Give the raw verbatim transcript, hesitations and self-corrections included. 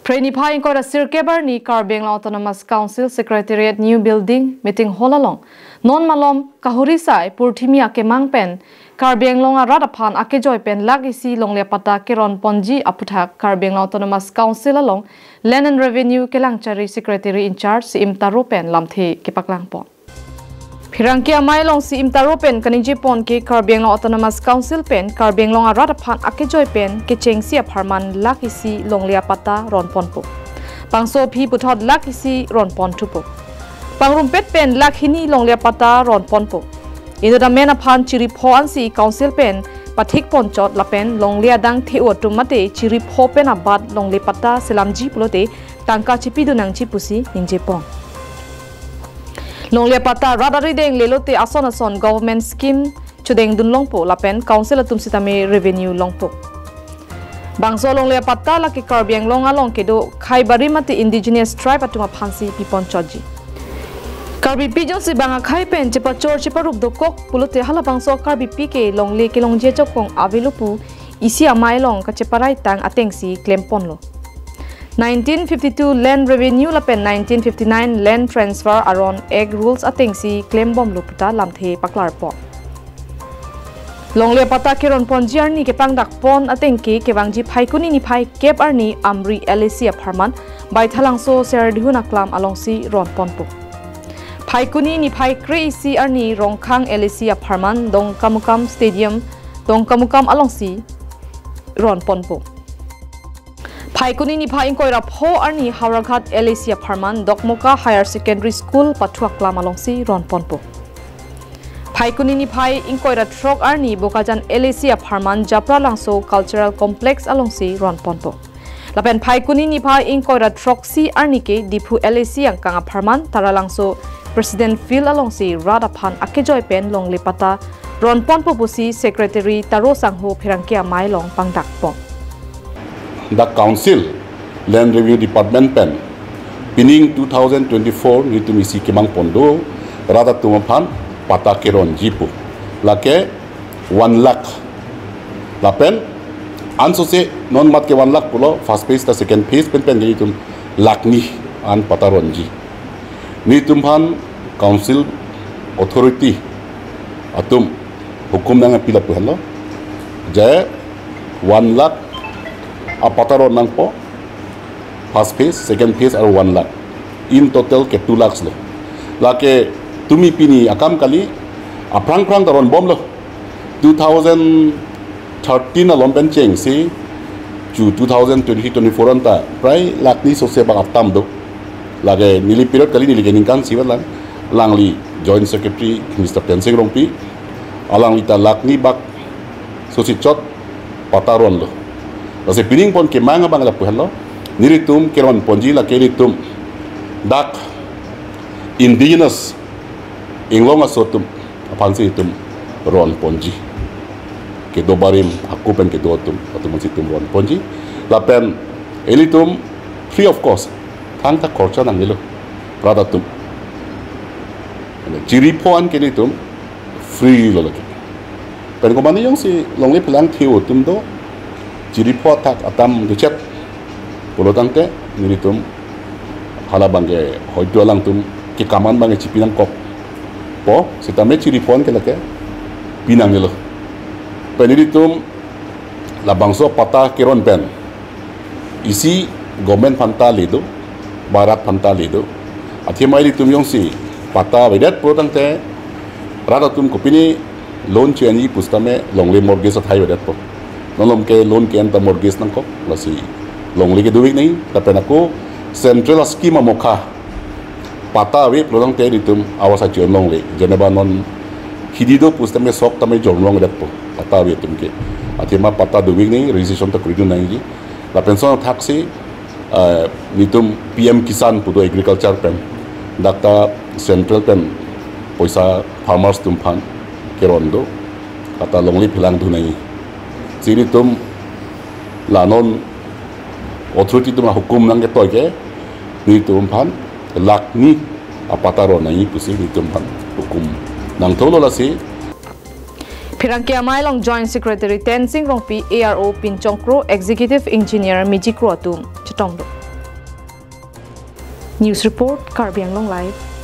Phre niphai ingkoi ra sirkep arni Karbi Anglong Autonomous Council Secretariat New Building Meeting Hall along non malom kahuri sai purthimi akemang pen Karbi Anglong arat aphan akejoi pen lakh isi longle apatta keron ponji aputhak Karbi Anglong Autonomous Council along Land and Revenue Kelangchari Secretary in charge Si-im Taro pen lamthe kepaklang pon. Pherangke amei along Si-im Taro pen kaningje pon ke Karbi Anglong Autonomous Council pen Karbi Anglong arat aphan akejoi pen kechengsi apharman lakh isi longle apatta ron ponpo. Bangso aphi puthot lakh isi ron pon thupo. Pangrumpet pen lakh hini longle apatta ron ponpo. Inut amen aphan chiri pho ansi Council pen pathik pon chot lapen longle adang the-o atum mate chiri pho pen abat longle apatta selamji pulote tangka chipidun nangji pusi ningje pon. Longle apatta rat arideng lelote ason ason government scheme chodengdun longpo lapen Council atum sitame revenue longpo. Bangso longle apatta lake Karbi Anglong along kedo Khaibarim mate indigenous tribe atum aphansi pipon chotji. Karbipi jongsi bang akhei pen chepachor cheparup dokok pulote halabangso Karbipi ke longle kelongji achokong avelo pu isi amei along kacheparai tang atengsi klem ponlo. Nineteen fifty-two Land Revenue lapen nineteen fifty-nine Land Transfer aron Act rules atengsi klem bomlo puta lamthe paklar pon. Longle apatta keron ponji arni kepangdak pon ateng ke kevangji Phaikuni niphai kep arni Amri L A C apharman Baithalangso Serdihun Aklam alongsi ron ponpo. Phaikuni niphai kre-isi arni Rongkhang L A C apharman Dongkamukam Stadium, Dongkamukam alongsi ron ponpo. Phaikuni niphai ingkoi ra pho arni Howraghat L A C apharman Dokmoka Higher Secondary School Pathu Aklam alongsi ron ponpo. Phaikuni niphai ingkoi ra throk arni Bokajan L A C apharman Japralangso Cultural Complex alongsi ron ponpo. Lapen Phaikuni niphai ingkoi ra throksi arni ke Diphu L A C angkang apharman Taralangso President Field alongsi rat aphan akejoi pen longle apatta ron ponpo pusi Secretary Taro Sangho pherangke amei along pangdak pon. The Council Land Revenue Department pen pining two thousand twenty-four nelitum isi kemang pon do rat atum aphan patta keronji pu. Lake one lakh. Lapen ansose non mat ke one lakh pulo, first phase ta second phase pen pen nelitum lakh ni an patta ronji. Nelitum aphan Council Authority atum hukum nangpi lapu henlo. Je one lakh apatta ron nangpo, first phase, second phase aru one lakh. In total ke two lakhs lo. Lake tumi pini akam kali, aphrang phrang ta ron bomlo. Two thousand thirteen along pen chengsi chu two thousand twenty-three twenty-four anta prai lakh ni sose bak atam do. Lake neli period kali, neli ke ningkan siwat lang. Alangli Joint Secretary Mister Pensing Rongpi, alangli ta lakh ni bak sosi chot patta ronlo. Lasi pining pon kemang abang lapu henlo. Nelitum keron ponji lake nelitum dak indigenous inglong aso atum aphansi itum ron ponji. Kedo barim hako pen kedo atum, atum aphansi itum ron ponji. Lapen ilitum free of cost, thangta khorcha nangnelo, rat atum. Chiri pho an ke nelitum free lo lake. Pen komane jongsi longle phelang the-o atum do, chiri pho athak atam do chet pulo tangte nelitum hala abang ke hoito alangtum kekaman abang ke chipi nangkokpo, sitame chiri pho an ke lake pi nangnelo. Pen nelitum labangso patta keron pen isi government aphanta le do, ba rat aphanta le do. Athema ilitum jongsi patta avedet pulo tangte rat atum kopine loan che-enji pusitame longle mortgage athai avedetpo. Non malom ke loan ke-en ta mortgage nangkok, lasi longle ke dovek nangji, lapen ako central scheme amokha patta ave pulo tangte ilitum awas achi-en longle. Jeneba non hidi do pusitame sok tame jorong longdetpo, patta ave atum ke. Athema patta dovek nangji, registration ta kori dun nangji. Lapen lason athaksi, eh, nelitum P M Kisan pu do agriculture pen, dak ta central pen poisa farmers atum aphan keron do, anta longle phelang dun nangji. Si nelitum la non authority atum ahukum nangketoi ke nelitum aphan lakh ni apatta ron nangji pusi nelitum aphan hukum nangtholo, lasi. Pherangke amei along Joint Secretary Tensing Rongpi, A R O Pinchong Kro, Executive Engineer Miji Kro atum chetong do. News Report, Karbi Anglong Live.